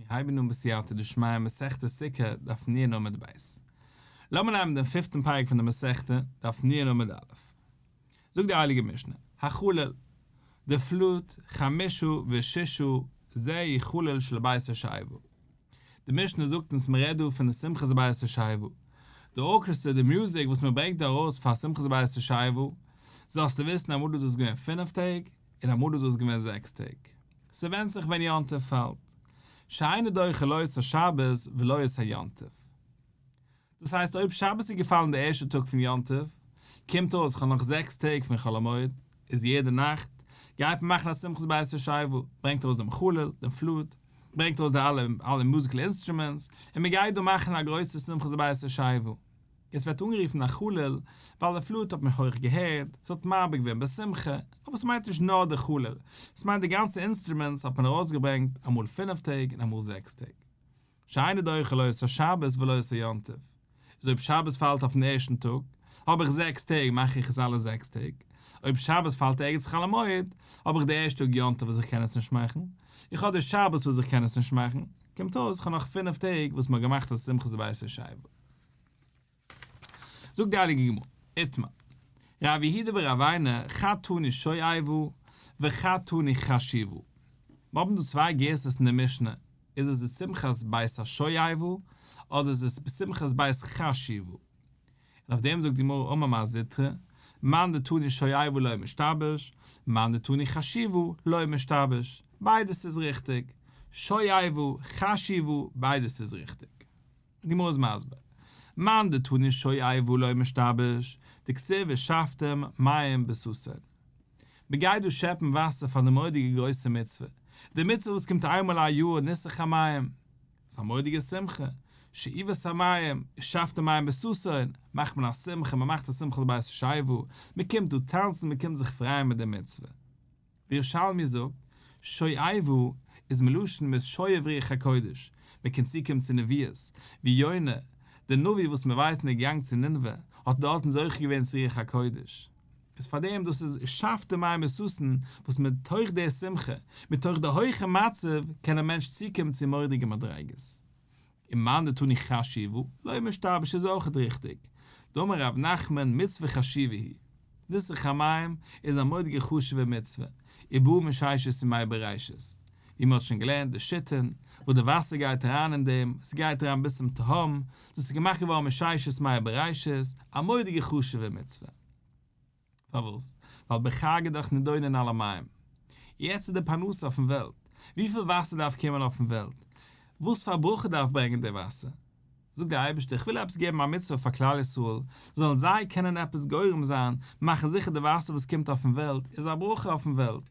מיר הייבן אן בסייעתא דשמיא מסכת סוכה דף נ עמוד ב'. לאמיר נעמען דעם פיפטן פרק פון די מסכתא, דף נ עמוד א'. זאגט די הייליגע משנה, החליל, די flute, חמשה וששה, זה הוא חליל של בית השואבה. די משנה זאגט אונז מען רעדט דא פון די שמחת בית השואבה. די ארקעסטרא, די מוזיק וואס מען ברענגט דא ארויס פאר שמחת בית השואבה, זאלסטו וויסן אמאל איז דאס געווען פינף טעג, און אמאל איז דאס געווען זעקס טעג. ס'ווענדט זיך ווען יום טוב פאלט. שאינו דוחה לא את השבת ולא את היום טוב. דאס הייסט אויב שבת איז געפאלן די ערשטע טאג פון יום טוב, קומט אויס כ'האב נאך זעקס טעג פון חול המועד, איז יעדע נאכט גייט מען מאכן א שמחת בית השואבה, ברענגט ארויס דעם חליל, דעם flute, ברענגט ארויס די אלע אלע musical instruments, און מען גייט דא מאכן א גרויסע שמחת בית השואבה. עס ווערט אנגערופן א חליל ווייל די flute האט מען הויך געהערט, ס'האט מרבה געווען בשמחה, אבער ס'מיינט נישט נאר די חליל, ס'מיינט די גאנצע instruments האט מען ארויסגעברענגט אמאל פינף טעג און אמאל זעקס טעג. שאינו דוחה לא את השבת ולא את היום טוב. איז אויב שבת פאלט אויפן ערשטן טאג, האב איך זעקס טעג מאך איך עס אלע זעקס טעג, אויב שבת פאלט ערגעץ חול המועד, האב איך די ערשטע טאג יום טוב וואס איך קען עס נישט מאכן, איך האב די שבת וואס איך קען עס נישט מאכן, קומט אויס איך האב נאך פינף טעג וואס מ'האט געמאכט א שמחת בית השואבה. זאגט די הייליגע גמרא, איתמר, רב יהודה ורב איינא חד תני שואבה וחד תני חשובה. מיר האבן דא צוויי גירסאות אין די משנה, איז עס די שמחת בית השואבה אדער איז עס שמחת בית חשובה? און אויף דעם זאגט די גמרא אמר מר זוטרא, מאן דתני שואבה לא משתבש, מאן דתני חשובה לא משתבש, ביידעס איז ריכטיג, שואבה, חשובה, ביידעס איז ריכטיג. די גמרא איז מסביר, מאן דתני שואבה לא משתבש, דכתיב ושאבתם מים בששון. מען גייט דא שעפן וואסער פאר די מורא'דיגע גרויסע מצוה, די מצוה וואס קומט איינמאל א יאר ניסוך המים, ס'איז א מורא'דיגע שמחה, שאיבת המים, ושאבתם מים בששון, מאכט מען א שמחה, מען מאכט א שמחת בית השואבה, מען קומט דא טאנצן, מען קומט זיך פרייען מיט די מצוה. די ירושלמי זאגט, שואבה איז מלשון מ'איז שואב רוח הקודש, מען קען צוקומען צו נביאות, ווי יונה, דער נביא וואס מיר ווייסן איז געגאנגען צו נינוה, האט דארטן זוכה געווען צו רוח הקודש. איז פאר דעם דאס איז ושאבתם מים בששון, וואס מתוך די שמחה, מתוך די הויכע מצב, קען א מענטש צוקומען צו מורא'דיגע מדריגות. און מאן דתני חשובה, לא משתבש איז אויכעט ריכטיג. דאמר ר' נחמן מצוה חשובה היא. ניסוך המים איז א מורא'דיגע חשוב'ע מצוה, ובאה מששת ימי בראשית. ווי מען האט שוין געלערנט די שיתין, וואס די וואסער גייט אריין אין דעם, ס'גייט אריין ביז צום תהום, דאס איז געמאכט געווארן מששת ימי בראשית, א מורא'דיגע חשוב'ע מצוה. פארוואס? ווייל בחג איז דאך נידונין על המים. יעצט איז די פרנסה אויפן וועלט. וויפיל וואסער דארף קומען אויפן וועלט? וואס פאר ברכה דארף ברענגען די וואסער? זאגט דער אייבערשטער איך וויל עפעס געבן א מצוה פאר כלל ישראל, זאלן זיי קענען עפעס גורם זיין, מאכן זיכער די וואסער וואס קומט אויפן וועלט איז א ברכה אויפן וועלט.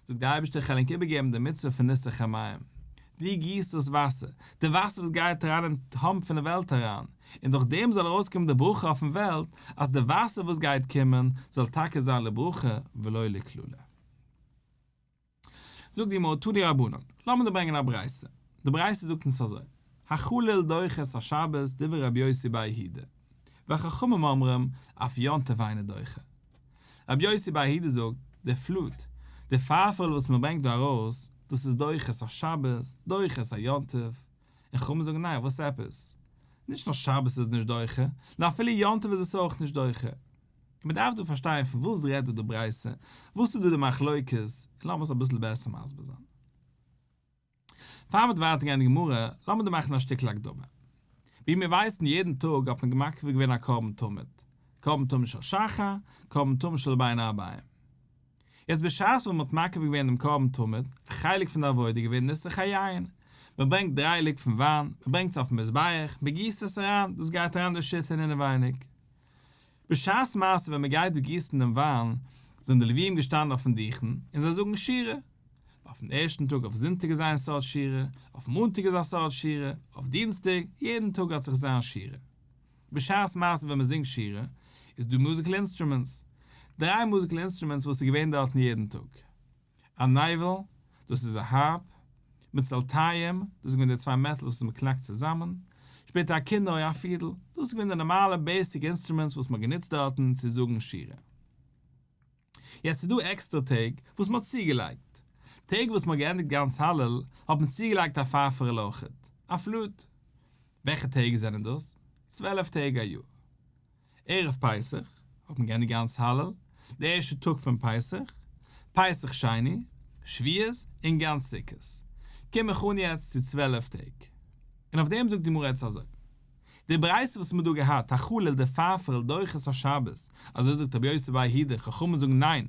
זאגט דער אייבערשטער איך וועל ענק איבערגעבן די מצוה פון ניסוך המים, דו גיסט דאס וואסער, די וואסער וואס גייט אריין אין תהום פון די וועלט אריין, און דורך דעם זאל ארויסקומען די ברכה אויפן וועלט, אז די וואסער וואס גייט קומען זאל טאקע זיין לברכה ולא לקללה. זאגט די גמרא תנו רבנן, לאמיר דיר ברענגען א ברייתא, די ברייתא זאגט אונז אזוי, החליל דוחה את השבת דברי רבי יוסי בר יהודה, וחכמים אומרים אף יום טוב אינו דוחה. רבי יוסי בר יהודה זאגט, די flute, די פייפערל וואס מען ברענגט דא ארויס, דאס איז דוחה את השבת, דוחה את היום טוב. און חכמים זאגן ניין, וואס עפעס? נישט נאר שבת איז נישט דוחה, נאר אפילו יום טוב איז עס אויך נישט דוחה. און מען דארף דא פארשטיין פון וואס רעדט דא די ברייתא, וואס איז דא די מחלוקת, און לאמיר עס אביסל בעסער מסביר זיין. פאר מ'וועט ווייטער גיין אין די גמרא, לאמיר דא מאכן א שטיקל הקדמה. ווי מיר ווייסן יעדן טאג האט מען מקריב געווען א קרבן תמיד, קרבן תמיד של שחר, קרבן תמיד של בין הערביים. יעצט בשעת ווען מ'האט מקריב געווען דעם קרבן תמיד, א חלק פון די עבודה איז געווען ניסוך היין. מ'ברענגט דריי לוג פון וויין, מ'ברענגט עס אויפן מזבח, מ'גיסט עס אריין, דאס גייט אריין די שיתין אינעווייניג. בשעת מעשה ווען מ'גייט דא גיסן דעם וויין, זענען די לוויים געשטאנען אויפן דוכן, און זיי זאגן שירה. אויפן ערשטן טאג אויף זונטאג איז איין סארט שירה, אויף מאנטאג איז א סארט שירה, אויף דינסטאג, יעדן טאג האט זיך זיין שירה. בשעת מעשה ווען מ'זינגט שירה, איז דא musical instruments. דריי musical instruments וואס איז געווען דארטן יעדן טאג. א נבל, דאס איז א harp, מצלתיים, דאס איז געווען די צוויי metals וואס מען קלאקט צוזאמען, שפעטער א כינור, א פידל, דאס איז געווען די נארמאלע basic instruments וואס מען האט גענוצט דארטן צו זאגן שירה. יעצט איז דא עקסטערע טעג וואס מען האט צוגעלייגט. טעג וואס מ'האט געענדיגט גאנץ הלל האט מען צוגעלייגט א פייפערל אויכעט, א פלוט. וועלכע טעג זענען דאס? 12 טעג א יאר. ערב פסח האט מען געענדיגט גאנץ הלל, די ערשטע טאג פון פסח, פסח שני, שבועות און גאנץ סוכות. קום איך אן יעצט צו 12 טעג. און אויף דעם זאגט די גמרא יעצט אזוי. די ברייתא וואס מ'האט דא געהאט, החליל די פייפערל דוחה את השבת, אזוי זאגט רבי יוסי בר יהודה, חכמים זאגן ניין,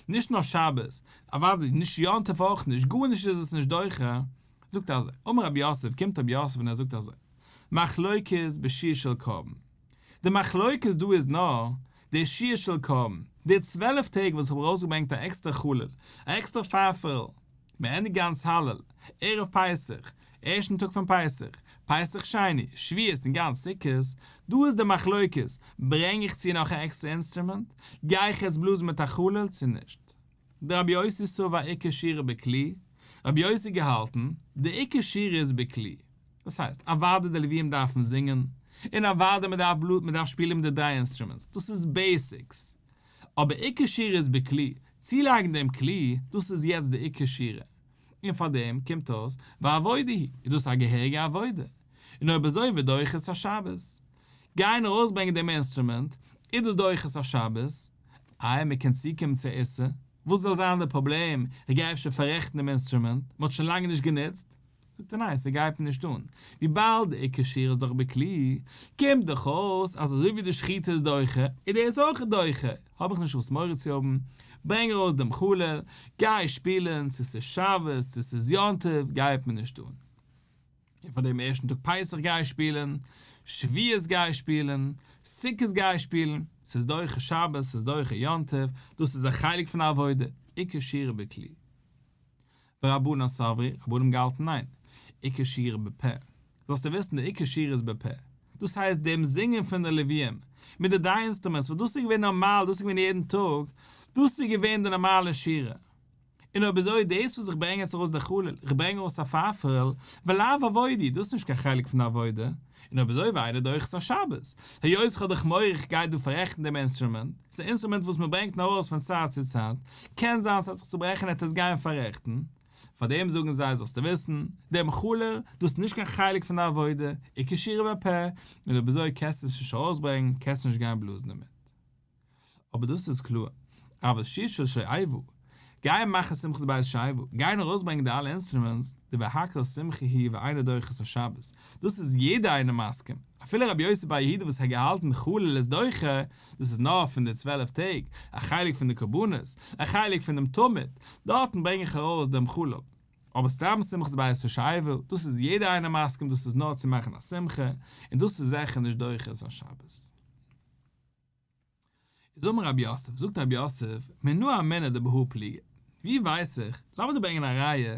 נישט נאר שבת, אוודאי נישט יום טוב אויך נישט, גארנישט איז עס נישט דוחה, זאגט אזוי, אמר רב יוסף, קומט רב יוסף און ער זאגט אזוי, מחלוקת בשיר של קרבן, די מחלוקת דא איז נאר די שיר של קרבן, די 12 טעג וואס איך האב ארויסגעברענגט א עקסטערע חליל, א עקסטערע פייפערל, מען ענדיגט גאנץ הלל, ערב פסח, ערשטן טאג פון פסח, פסח שני, שבועות און גאנץ סוכות, דא איז די מחלוקת, ברענג איך צו נאך א עקסטערע אינסטרומענט, גיי איך יעצט בלאזן מיט א חליל צו נישט? דרבי יוסי סבר עיקר שירה בכלי, רבי יוסי געהאלטן, די עיקר שירה איז בכלי. דאס הייסט, אוודאי די לוויים דארפן זינגען, און אוודאי מען דארף בלאזן, מען דארף שפילן מיט די דריי אינסטרומענטס, דאס איז basics. אבער עיקר שירה איז בכלי, צולייגן דעם כלי, דאס איז יעצט די עיקר שירה. און פאר דעם קומט אויס, ועבודה היא, איז דאס א געהעריגע עבודה. און אויב אזוי ודוחה את השבת. גיין ארויסברענגען דעם אינסטרומענט, איז דאס דוחה את השבת? איי מען קען צוקומען צו איסור? וואס זאל זיין די פראבלעם? איך גיי אפשר פאררעכטן דעם אינסטרומענט, מען האט שוין לאנג נישט גענוצט. זאגט ער ניין, ס'גייט מיר נישט אן, וויבאלד די עיקר שירה איז דאך בכלי, קומט דאך אויס אז אזוי ווי די שחיטה איז דוחה, איז דאס אויך דוחה, האב איך נישט וואס מורא צו האבן, ברענג ארויס דעם חליל, גיי שפילן, צו ס'איז שבת, צו ס'איז יום טוב, גייט מיר נישט אן. און פאר דעם ערשטן טאג פסח גיי שפילן, שבועות גיי שפילן, סוכות גיי שפילן, ס'איז דוחה שבת, ס'איז דוחה יום טוב, דאס איז א חלק פון עבודה, עיקר שירה בכלי. ורבנן סברי, רבנן האבן געהאלטן ניין, עיקר שירה בפה. זאלסטו וויסן די עיקר שירה איז בפה. דאס הייסט דעם זינגען פון די לוויים, מיט די דריי אינסטרומענטס וואס דאס איז געווען נארמאל, דאס איז געווען יעדן טאג, דאס איז געווען די נארמאלע שירה. און אויב אזוי דאס וואס איך ברענג יעצט ארויס די חליל, איך ברענג ארויס א פייפערל, ולאו עבודה, דאס איז נישט קיין חלק פון די עבודה, און אויב אזוי ואינה דוחה את השבת, היות איך האב דאך מורא איך גיי דא פאררעכטן דעם אינסטרומענט, ס'איז א אינסטרומענט וואס מען ברענגט נאר ארויס פון צייט צו צייט, קען זיין ס'וועט זיך צוברעכן ער וועט עס גיין פאררעכטן, פארדעם זאגן זיי זאלסטו וויסן, דעם חליל, דאס איז נישט קיין חלק פון די עבודה, עיקר שירה בפה, און אויב אזוי קענסטו עס נישט ארויסברענגן, קענסטו נישט גיין בלאזן דערמיט. אבער דאס איז קלאר, אבל שיר של שואבה, גיין מאכן שמחת בית השואבה, גיין ארויסברענגען די אלע אינסטרומענטס, דברי הכל שמחה היא ואינה דוחה את השבת, דאס איז יעדער איינער מסכים, אפילו רבי יוסי בר יהודה וואס האט געהאלטן חליל איז דוחה, דאס איז נאר פון די 12 טעג, א חלק פון די קרבנות, א חלק פון דעם תמיד, דארטן ברענג איך ארויס דעם חליל. אבער סתם שמחת בית השואבה, דאס איז יעדער איינער מסכים דאס איז נאר צו מאכן א שמחה, און דאס איז זיכער נישט דוחה את השבת. איז אמר רב יוסף, זאגט רב יוסף, מנא אמינא דבהא פליגי, ווי ווייס איך, לאמיר דא ברענגען א ראיה,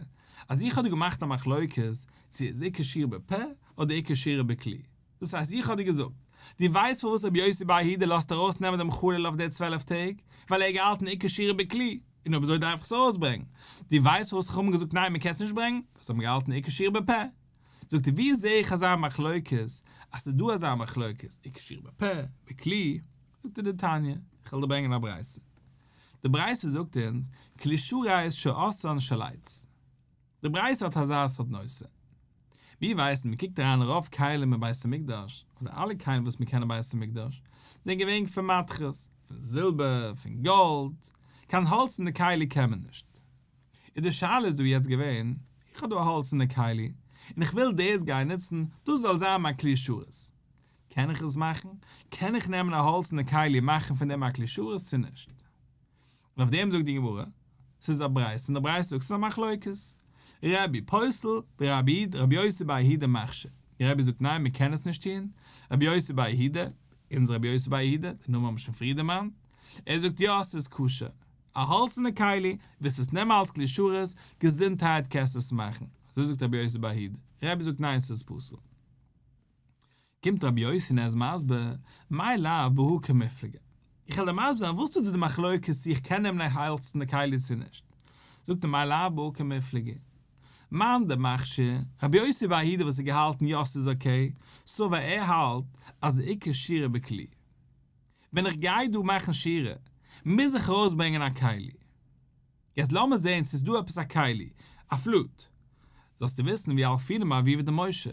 אז איך האב דא געמאכט א מחלוקת, צו איז עיקר שירה בפה, אדער עיקר שירה בכלי. דאס הייסט, איך האב דיר געזאגט, דו ווייסט פארוואס רבי יוסי בר יהודה לאזט ארויס נעמען דעם חליל אויף די 12 טעג? ווייל ער האט געהאלטן עיקר שירה בכלי, און אויב אזוי דארף איך עס ארויסברענגען. דו ווייסט פארוואס חכמים האבן געזאגט ניין מען קען עס נישט ברענגען? ווייל זיי האבן געהאלטן עיקר שירה בפה. זאגט ער ווי זעה איך אזא מחלוקת אז ס'איז דא אזא מחלוקת עיקר שירה בפה, בכלי, זאגט ער דתניא, איך וועל דיר ברענגען א ברייתא. די ברייתא זאגט אונז, כלי שרת שעשאן של עץ. די ברייתא האט אזא סארט נושא. מיר ווייסן, מען קוקט אריין רוב כלים אין בית המקדש, אדער אלע כלים וואס מען קען אין בית המקדש, זענען געווען פון מתכות, פון זילבער, פון גאלד, קיין האלצענע כלי קען מען נישט. און די שאלה איז דא יעצט געווען, איך האב דא א האלצענע כלי, און איך וויל דאס גיין נוצן, דאס זאל זיין מיין כלי שרת. קען איך עס מאכן? קען איך נעמען א האלצענע כלי און מאכן פון דעם א כלי שרת צו נישט? און אויף דעם זאגט די גמרא, ס'איז א ברייתא, און די ברייתא זאגט ס'איז א מחלוקת. רבי פוסל, ורבי רבי יוסי בר יהודה מכשיר. רבי זאגט ניין מען קען עס נישט טון, רבי יוסי בר יהודה, אונזער רבי יוסי בר יהודה, די נאמען האבן מיר שוין פריער דערמאנט, ער זאגט יא ס'איז כשר. א האלצענע כלי, וועסט עס נעמען אלס כלי שרת, געזונטהייט קענסט עס מאכן. אזוי זאגט רבי יוסי בר יהודה. רבי זאגט ניין ס'איז פסול. קומט רבי יוסי און ער איז מסביר, מאי לאו בהא קמיפלגי. איך וועל דיר מסביר זיין וואס איז דא די מחלוקת צו איך קען נעמען א האלצענע כלי צו נישט. זאגט ער מאי לאו בהא קמיפלגי. מאן דמכשיר, רבי יוסי בר יהודה וואס האט געהאלטן יא ס'איז okay, סבר ער האלט אז עיקר שירה בכלי. ווען איך גיי דא מאכן שירה, מוז איך ארויסברענגען א כלי. יעצט לאמיר זעהן צו ס'איז דא עפעס א כלי, א flute. זאלסטו וויסן וילפינן מאבובא דמשה.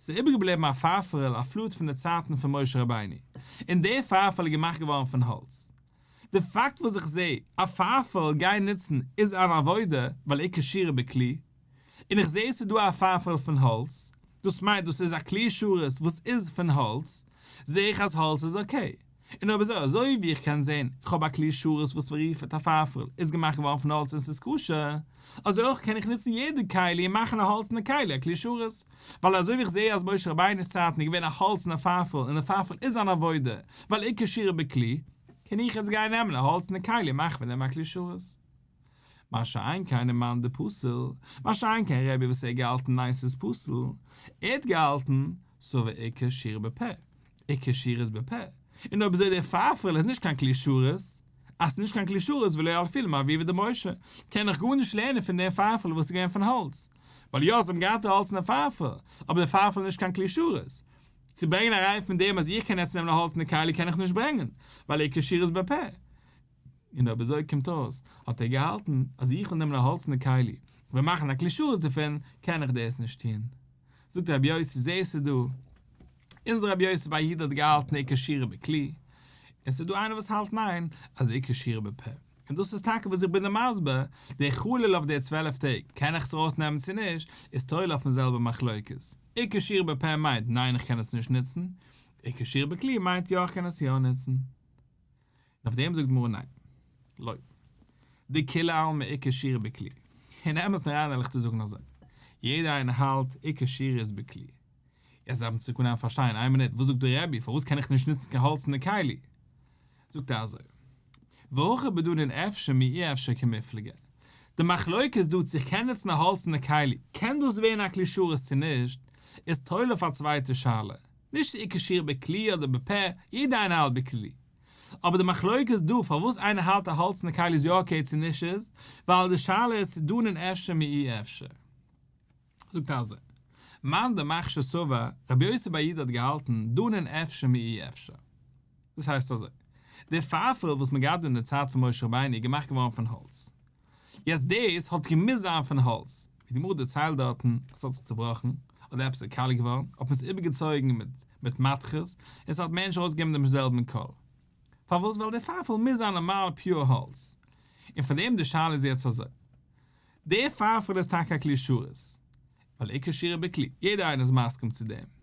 ס'איז איבערגעבליבן א פארפערל, א flute פון די צייטן פון משה רבינו. און די פארפערל איז געמאכט געווארן פון האלץ. די פאקט וואס איך זעה א פארפערל גיין נוצן איז אן עבודה ווייל עיקר שירה בכלי, און איך זעה ס'איז דא א פארפערל פון האלץ, דאס מיינט דאס איז א כלי שרת וואס איז פון האלץ, זעה איך אז האלץ איז okay. און אויב אזוי, אזוי ווי איך קען זען, איך האב א כלי שרת וואס מ'רופט א פארפערל, איז געמאכט געווארן פון האלץ און ס'איז כשר, אזוי אויך קען איך נוצן יעדע כלי און מאכן א האלצענע כלי א כלי שרת. ווייל אזוי ווי איך זעה אז משה רבינו'ס צייטן איז געווען א האלצענע פארפערל און די פארפערל איז אן עבודה, ווייל עיקר שירה בכלי, קען איך יעצט גיין נעמען א האלצענע כלי און מאכן פון דעם א כלי שרת. מה שאין כן ומאן דפסיל, מה שאין כן רבי וואס ער האט געהאלטן ניין ס'איז פסול, ער האט געהאלטן סבר עיקר שירה בפה, עיקר שירה איז בפה, און אויב אזוי דער פארפערל איז נישט קיין כלי שרת, אז ס'איז נישט קיין כלי שרת ולא ילפינן מאבובא דמשה, קען איך גארנישט לערנען פון דעם פארפערל וואס איז געווען פון האלץ, ווייל יא זיי האבן געהאט א האלצענע פארפערל, אבער דער פארפערל איז נישט קיין כלי שרת. צו ברענגען א ראי' פון דעם אז איך קען יעצט נעמען א האלצענע כלי קען איך נישט ברענגען, ווייל עיקר שירה איז בפה. און אויב אזוי קומט אויס האט ער געהאלטן אז איך וויל נעמען א האלצענע כלי און מאכן א כלי שרת דערפון קען איך דאס נישט טון. זאגט רבי יוסי זעסטו דא אונזער רבי יוסי בר יהודה האט געהאלטן עיקר שירה בכלי, און ס'איז דא איינער וואס האלט ניין אז עיקר שירה בפה, און דאס איז טאקע וואס איך בין דיר מסביר, די חליל אויף די 12 טעג קען איך עס ארויסנעמען צו נישט, איז תולה אויפן זעלבע מחלוקת, עיקר שירה בפה מיינט ניין איך קען עס נישט נוצן, עיקר שירה בכלי מיינט יא איך קען עס יא נוצן. און אויף דעם זאגט די גמרא ניין. לא. דכולי עלמא עיקר שירה בכלי. אין אמת'ן אריין וועל איך דיר זאגן אזוי. יעדער איינער האלט עיקר שירה איז בכלי. יעצט דארף מען צוריק אנהייבן פארשטיין, איין מינוט, וואס זאגט דער רבי, פארוואס קען איך נישט נוצן קיין האלצענע כלי? זאגט ער אזוי. והכא בדנין אפשר מאי אפשר קמיפלגי. די מחלוקת דא צו איך קען נוצן א האלצענע כלי, קען דאס ווערן א כלי שרת צו נישט, איז תולה אויף א צווייטע שאלה. נישט צו עיקר שירה בכלי אדער בפה, יעדער איינער האלט בכלי. אבער די מחלוקת דא פארוואס איינער האלט א האלצענע כלי איז יא okay צו נישט איז, ווייל די שאלה איז צו דנין אפשר מאי אפשר. זאגט ער אזוי, מאן דמכשר סבר, רבי יוסי בר יהודה האט געהאלטן דנין אפשר מאי אפשר. דאס הייסט אזוי, די פארפערל וואס מען געהאט דא אין די צייט פון משה רבינו איז געמאכט געווארן פון האלץ. יעצט דאס האט געמוזט זיין פון האלץ, ווי די גמרא דערציילט דארטן אז ס'האט זיך צובראכן, אדער עפעס איז קאליע געווארן, האט מען עס איבערגעצויגן מיט מיט מתכות, און ס'האט מער נישט ארויסגעגעבן דעם זעלבן קול. פארוואס? ווייל די פארפערל מוז זיין נארמאל pure האלץ. און פאר דעם די שאלה איז יעצט אזוי. די פארפערל איז טאקע א כלי שרת, ווייל עיקר שירה בכלי, יעדער איינער איז מסכים צו דעם.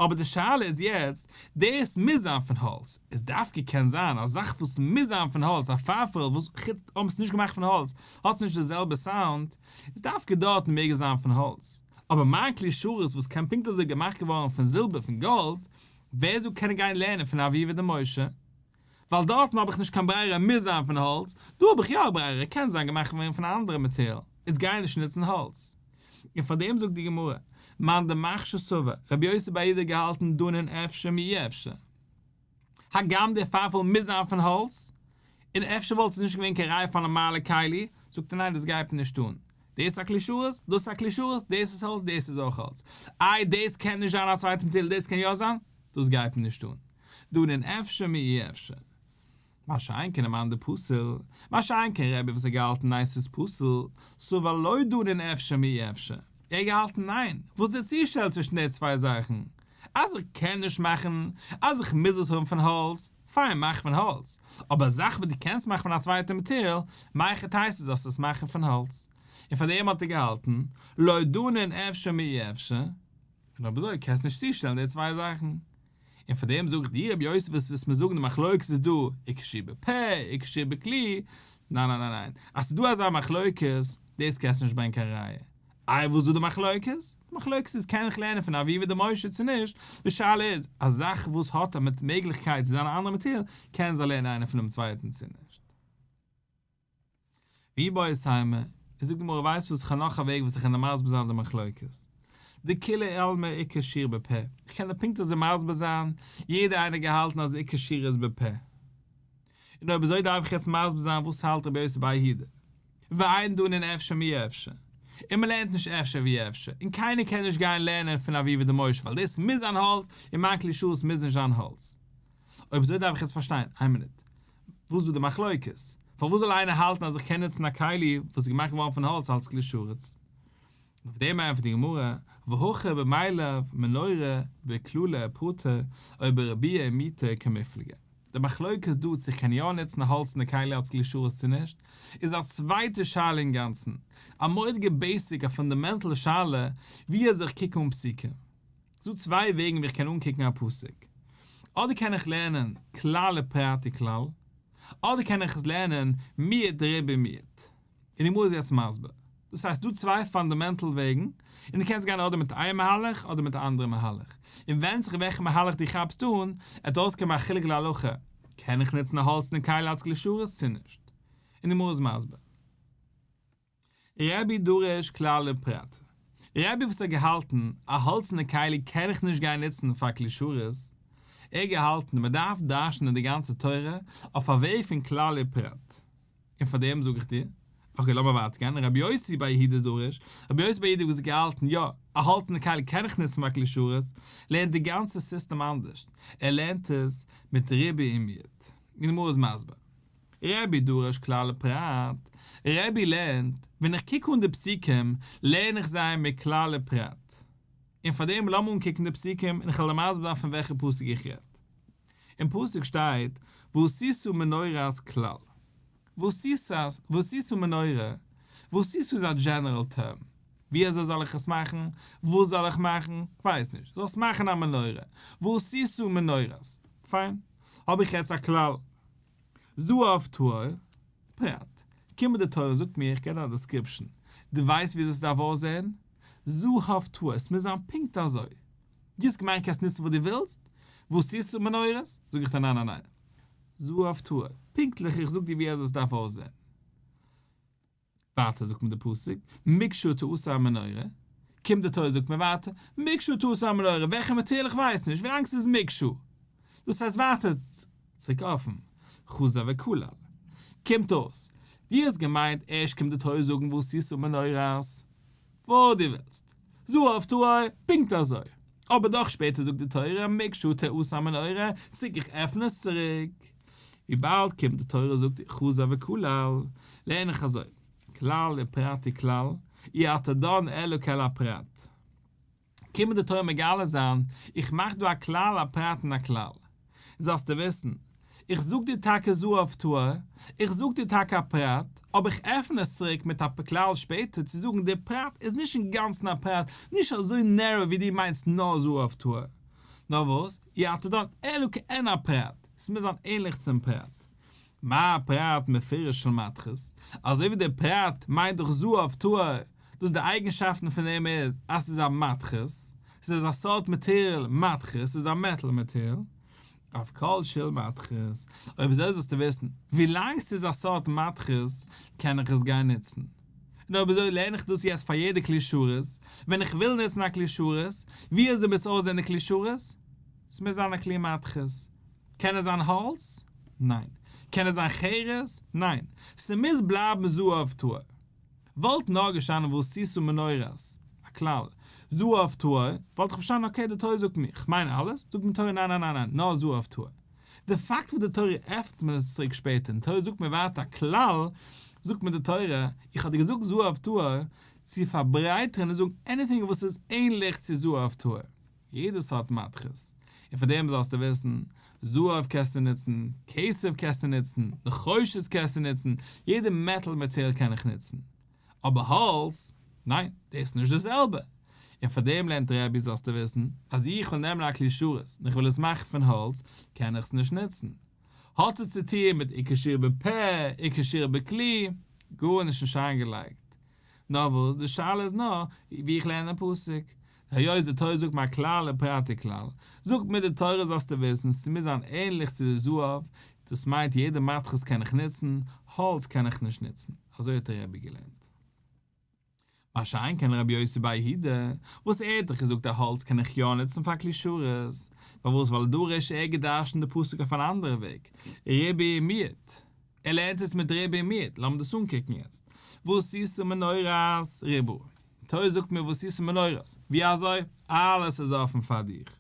אבער די שאלה איז יעצט, דאס מוז זיין פון האלץ, עס דווקא קען זיין א זאך וואס מוז זיין פון האלץ, א פארפערל וואס חוץ אויב עס איז נישט געמאכט פון האלץ האט עס נישט די זעלבע sound, איז דווקא דארטן מעג עס זיין פון האלץ. אבער מיין כלי שרת וואס קען פונקט אזוי געמאכט געווארן פון זילבער פון גאלד, ווער זאגט קען גיין לערנען פון אבובא דמשה? ווייל דארטן האב איך נישט קיין ברירה מוז זיין פון האלץ, דא האב איך יא א ברירה קען זיין געמאכט ווערן פון א אנדערע מאטעריאל, איז גיי נישט נוצן האלץ. און פאר דעם זאגט די גמרא, מאן דמכשר סבר, רבי יוסי בר יהודה געהאלטן דנין אפשר מאי אפשר. הגם דער פארפערל מוז זיין פון האלץ, און אפשר וואלט עס נישט געווען קיין ראיה פאר נארמאלע כלי, זאגט ער ניין דאס גייט מיר נישט אן, דאס איז א כלי שרת, דאס איז א כלי שרת, דאס איז האלץ, דאס איז אויך האלץ. איי דאס קען נישט זיין א צווייטע מאטעריאל דאס קען יא זיין? דאס גייט מיר נישט אן. דנין אפשר מאי אפשר. מה שאין כן ומאן דפסיל, מה שאין כן רבי וואס האט געהאלטן ניין ס'איז פסול, סבר לא דנין אפשר מאי אפשר. ער האט געהאלטן ניין, וואס איז די צושטעל צווישן די צוויי זאכן? אז איך קען נישט מאכן, אז איך מוז עס האבן פון האלץ, פיין מאך פון האלץ, אבער א זאך וואס דו קענסט מאכן פון א צווייטע מאטעריאל, מהיכי תיתי זאלסטו עס מאכן פון האלץ. און פאר דעם האט ער געהאלטן, לא דנין אפשר מאי אפשר. און אויב אזוי קענסט נישט צושטעלן די צוויי זאכן. און פאר דעם זאג איך דיר רבי יוסי וואס וועסט מיר זאגן די מחלוקת איז דא עיקר שירה בפה עיקר שירה בכלי, ניין ניין ניין ניין, אז ס'איז דא אזא מחלוקת, דאס קענסטו נישט ברענגען קיין ראיה. איי וואס איז דא די מחלוקת? די מחלוקת איז קען איך לערנען פון אבובא דמשה צו נישט, די שאלה איז, א זאך וואס האט א מעגליכקייט צו זיין א אנדערע מאטעריאל, קען זיי לערנען איינער פונעם צווייטן צו נישט. ואיבעית אימא, און זאגט די גמרא ווייסט וואס איך האב נאך א וועג וואס איך קען דיר מסביר זיין די מחלוקת. דכולי עלמא עיקר שירה בפה, איך קען דיר פונקט אזוי מסביר זיין, יעדער איינער געהאלטן אז עיקר שירה איז בפה. און אויב אזוי דארף איך יעצט מסביר זיין וואס האלט רבי יוסי בר יהודה. ואין דנין אפשר מאי אפשר. און מען לערנט נישט אפשר ווי אפשר, און קיינער קען נישט גיין לערנען פון אבובא דמשה ווייל דאס מוז זיין האלץ און מיין כלי שרת מוז נישט זיין האלץ. אויב אזוי דארף איך יעצט פארשטיין, איין מינוט, וואס איז דא די מחלוקת? פארוואס זאל איינער האלטן אז איך קען נוצן א כלי וואס איז געמאכט געווארן פון האלץ אלס כלי שרת? און אויף דעם ענטפערט די גמרא, והכא במילף מנורה בכללא ופרטא או בריבועא ומיעוטא קמיפלגי. די מחלוקת דא צו איך קען יא נוצן א האלצענע כלי אלס כלי שרת צו נישט, איז א צווייטע שאלה אינגאנצן, א מורא'דיגע basic א fundamental שאלה ווי אזוי איך קוק אן פסוקים. ס'דא צוויי וועגן ווי איך קען אנקוקן א פסוק. אדער קען איך לערנען כלל ופרט וכלל, אדער קען איך עס לערנען מיעוט ריבוי מיעוט. און די גמרא איז יעצט מסביר. דאס הייסט ס'דא צוויי fundamental וועגן, און דו קענסט גיין אדער מיט איין מהלך אדער מיט א אנדערע מהלך. און ווענדט זיך וועלכע מהלך דו כאפסט אן, עט אויסקומען א חילוק להלכה, קען איך נוצן א האלצענע כלי אלס כלי שרת צו נישט. און די גמרא איז מסביר. רבי דריש כלל ופרט. רבי וואס האט געהאלטן, א האלצענע כלי קען איך נישט גיין נוצן פאר כלי שרת, ער האט געהאלטן מען דארף דרש'נען די גאנצע תורה אויף א וועג פון כלל ופרט. און פאר דעם זאג איך דיר, okay לאמיר ווייטער גיין, רבי יוסי בר יהודה דריש, רבי יוסי בר יהודה וואס האט געהאלטן יא, א האלצענע כלי קען איך נוצן פאר כלי שרת, לערנט די גאנצע סיסטעם אנדערש, ער לערנט עס מיט ריבוי און מיעוט. די גמרא איז מסביר. רבי דריש כלל ופרט, רבי לערנט, ווען איך קוק אן די פסוקים, לערן איך זיי מיט כלל ופרט. און פאר דעם לאמיר אנקוקן די פסוקים און איך וועל דיר מסביר זיין פון וועלכע פסוק איך רעד. אין פסוק שטייט ועשית מנורת כלל. ועשית, ועשית מנורה, ועשית איז א general term. ווי אזוי זאל איך עס מאכן? וואס זאל איך מאכן? כ'ווייס נישט. זאלסט מאכן א מנורה. ועשית מנורת. פיין. האב איך יעצט א כלל. זהב טהור, פרט. קומט די תורה זאגט מיר איך געב דיר א description. דו ווייסט ווי אזוי ס'דארף אויסזען? זהב טהור, עס מוז זיין פונקט אזוי. דו האסט געמיינט קענסט נוצן וואס דו ווילסט? ועשית מנורת? זאג איך דיר ניין ניין ניין. זהב טהור, פונקטליך איך זאג דיר ווי אזוי עס דארף אויסזען. ווייטער זאגט מיר די פסוק, מקשה תעשה המנורה, קומט די תורה זאגט מיר ווייטער, מקשה תעשה המנורה, וועלכע מאטעריאל איך ווייס נישט, ווילאנג ס'איז מקשה. דאס הייסט ווייטער צוריק אפן, חזר וכלל. קומט אויס, דו האסט געמיינט ערשט קומט די תורה זאגן ועשית מנורת, וואס דו ווילסט. זהב טהור, פונקט אזוי. אבער דאך שפעטער זאגט די תורה מקשה תעשה המנורה, צוריק איך עפן עס צוריק. וויבאלד קומט די תורה זאגט חזר וכלל, לערן איך אזוי, כלל ופרט וכלל, אי אתה דן אלא כאל הפרט. קומט די תורה מגלה זיין, איך מאך דא א כלל א פרט און א כלל. זאלסטו וויסן, איך זאג דיר טאקע זהב טהור, איך זאג דיר טאקע א פרט, אבער איך עפן עס צוריק מיט א כלל שפעטער צו זאגן דער פרט איז נישט אינגאנצן א פרט, נישט אזוי narrow ווי דו מיינסט נאר זהב טהור. נאר וואס, אי אתה דן אלא כעין הפרט, ס'מוז זיין ענליך צום פרט. מה פרט מפורש של מתכת, אזוי ווי דער פרט מיינט דאך זהב טהור, דאס די אייגנשאפטן פון דעם איז אז ס'איז א מתכת, ס'איז א סארט מאטעריאל מתכת, ס'איז א metal מאטעריאל, אף כל של מתכת, אויב אזוי זאלסטו וויסן, ווילאנג ס'איז א סארט מתכת קען איך עס גיין נוצן. און אויב אזוי לערן איך דאס יעצט פאר יעדע כלי שרת, ווען איך וויל נוצן א כלי שרת, ווי אזוי מוז אויסזען די כלי שרת? ס'מוז זיין א כלי מתכת. קען עס זיין האלץ? ניין. קען עס זיין חרס? ניין. ס'מוז בלייבן זהב טהור. וואלט נאר געשטאנען ועשית מנורת, א כלל, זהב טהור, וואלט איך פארשטאנען okay די תורה זאגט מיר, כ'מיין אלעס, זאגט מיר תורה ניין ניין ניין ניין, נאר זהב טהור. די פאקט וואס די תורה עפנט מען עס צוריק שפעטער און די תורה זאגט מיר ווייטער א כלל, זאגט מיר די תורה, איך האב דיר געזאגט זהב טהור, צו פארברייטערן און זאגן anything וואס איז ענליך צו זהב טהור. יעדע סארט מתכת. און פאר דעם זאלסטו וויסן, זהב קענסטו נוצן, כסף קענסטו נוצן, נחושת קענסטו נוצן, יעדע metal מאטעריאל קען איך נוצן. אבער האלץ? ניין, דאס איז נישט די זעלבע. און פאר דעם לערנט רבי זאלסטו וויסן, אז איך וויל נעמען א כלי שרת און איך וויל עס מאכן פון האלץ, קען איך עס נישט נוצן. האט עס צו טון מיט עיקר שירה בפה, עיקר שירה בכלי? גארנישט נישט איינגעלייגט. נאר וואס, די שאלה איז נאר ווי איך לערן א פסוק. היות די תורה זאגט מיר א כלל ופרט וכלל, זאגט מיר די תורה זאלסטו וויסן, ס'מוז זיין ענליך צו די זהב, דאס מיינט יעדע מתכת קען איך נוצן, האלץ קען איך נישט נוצן. אזוי האט דער רבי געלערנט. מה שאין כן רבי יוסי בר יהודה, וואס ער האט דאך געזאגט אז האלץ קען איך יא נוצן פאר כלי שרת, פארוואס ווייל דרש ער געדרשנט די פסוק אויף אן אנדערע וועג, ריבוי ומיעוט. ער לערנט עס מיט ריבוי ומיעוט, לאמיר דאס אנקוקן יעצט. ועשית מנורת ריבה. תורה זאגט מיר ועשית מנורת. ווי אזוי? אלעס איז אפן פאר דיך.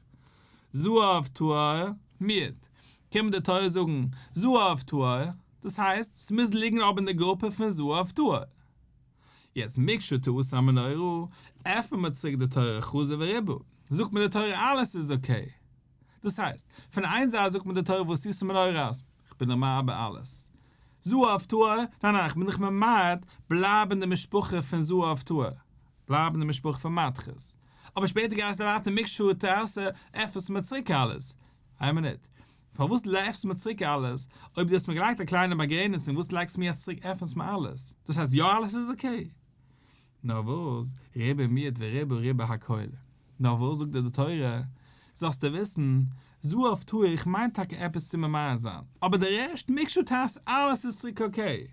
זהב טהור, מיעוט. קומט די תורה זאגן, זהב טהור. דאס הייסט, ס'מוז ליגן אבער אין די גרופע פון זהב טהור. יעצט מקשה תעשה המנורה, עפן מיר צוריק די תורה חזר וריבה, זאגט מיר די תורה אלעס איז okay. דאס הייסט, פון איין זייט זאגט מיר די תורה ועשית מנורת, כ'בין דיר מרבה אלעס. זהב טהור, ניין ניין כ'בין דיך ממעט, בלייב אין די משפחה פון זהב טהור. בלייב אין די משפחה פון מתכות. אבער שפעטער גייסטו ווייטער מקשה תעשה, עפנסט מיר צוריק אלעס. איין מינוט. פארוואס עפנסט מיר צוריק אלעס? אויב דו האסט מיר געלייגט א קליינע באגרעניצונג וואס לייגסטו מיר יעצט צוריק עפנסט מיר אלעס? דאס הייסט יא אלעס איז okay? נאר וואס, ריבה מיעט וריבה ריבה הכל. נאר וואס זאגט דיר די תורה, זאלסטו וויסן, זהב טהור איך מיין טאקע עפעס צו ממעט זיין, אבער די רעשט מקשה תעשה אלעס איז צוריק okay.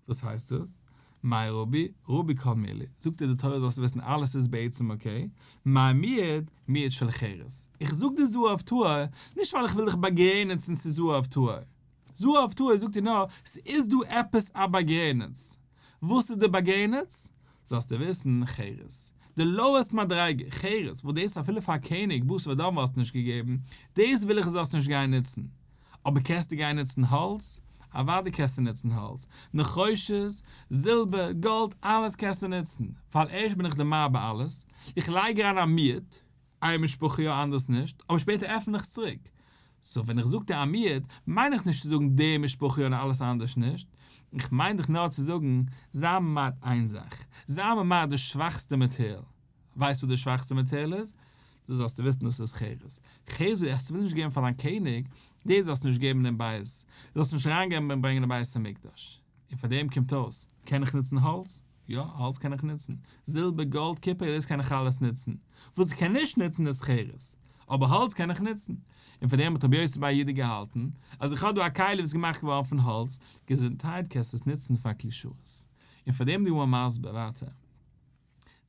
וואס הייסט דאס? מאי רבי, רבי כל מילי, זאגט דיר די תורה זאלסטו וויסן אלעס איז בעצם okay, מאי מיעוט, מיעוט של חרס. איך זאג דיר זהב טהור, נישט ווייל איך וויל דיך באגרעניצן צו זהב טהור. זהב טהור זאגט דיר נאר, ס'איז דא עפעס א באגרעניץ. וואס איז די באגרעניץ? זאלסטו וויסן, חרס. די lowest מדריגה, חרס, וואס דאס אפילו פאר א קעניג בשר ודם וואלסטו נישט געגעבן, דאס וויל איך זאלסט נישט גיין נוצן. אבער קענסטו גיין נוצן האלץ? אוודאי קענסטו נוצן האלץ. נחושת, זילבער, גאלד, אלעס קענסטו נוצן. ווייל ערשט בין איך די מרבה אלעס, איך לייג אריין א מיעוט, איין משפחה יא אנדערס נישט, אבער שפעטער עפן איך עס צוריק. so ווען איך זאג דיר א מיעוט, מיין איך נישט צו זאגן די משפחה יא און אלעס אנדערש נישט, איך מיין דיך נאר צו זאגן, זיי ממעט איין זאך, זיי ממעט די שוואכסטע מאטעריאל. ווייסט וואס די שוואכסטע מאטעריאל איז? דאס זאלסטו וויסן דאס איז חרס. חרס וואס דו ווילסט נישט געבן פאר דיין קעניג, דאס זאלסטו נישט געבן אין בית, דו זאלסט נישט אריינגעבן און ברענגען אין בית המקדש. און פאר דעם קומט אויס, קען איך נוצן האלץ? יא, האלץ קען איך נוצן. זילבער, גאלד, קופער, דאס קען איך אלעס נוצן. וואס איך קען נישט נוצן איז חרס. אבער האלץ קען איך נוצן. און פאר דעם האט רבי יוסי בר יהודה געהאלטן, אז איך האב דא א כלי וואס איז געמאכט געווארן פון האלץ, געזונטהייט קענסטו עס נוצן פאר כלי שרת. און פאר דעם די גמרא מסביר ווייטער.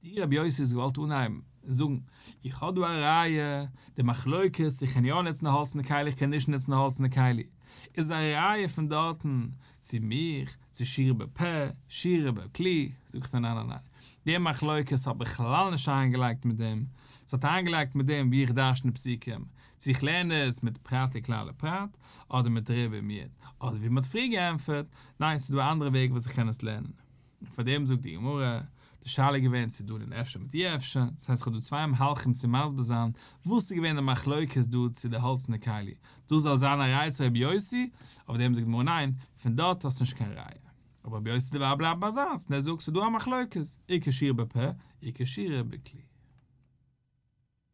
די רבי יוסי האט געוואלט אנהייבן זאגן, איך האב דא א ראיה, די מחלוקת איך קען יא נוצן א האלצענע כלי איך קען נישט נוצן א האלצענע כלי, איז א ראיה פון דארטן צו מיך, צו שירה בפה, שירה בכלי, זאגט ער ניין ניין ניין, די מחלוקת האט בכלל נישט איינגעלייגט מיט דעם, ס'האט איינגעלייגט מיט דעם ווי איך דרש'ן די פסוקים, צו איך לערן עס מיט פרט וכלל ופרט, אדער מיט ריבוי ומיעוט, אדער ווי מ'האט פריער געענטפערט, ניין ס'איז דא א אנדערע וועג וואס איך קען עס לערנען. און פאר דעם זאגט די גמרא, די שאלה איז געווען צו דא און אפשר מיט אי אפשר, דאס הייסט איך האב דא צוויי מהלכים צו מסביר זיין וואס איז געווען די מחלוקת דא צו די האלצענע כלי, דאס זאל זיין א ראיה צו רבי יוסי, אויף דעם זאגט די גמרא ניין, פון דארט האסטו נישט קיין ראיה. אבער רבי יוסי דערווייל בלייבט ביי זיינס און ער זאגט ס'איז דא א מחלוקת, עיקר שירה בפה, עיקר שירה בכלי.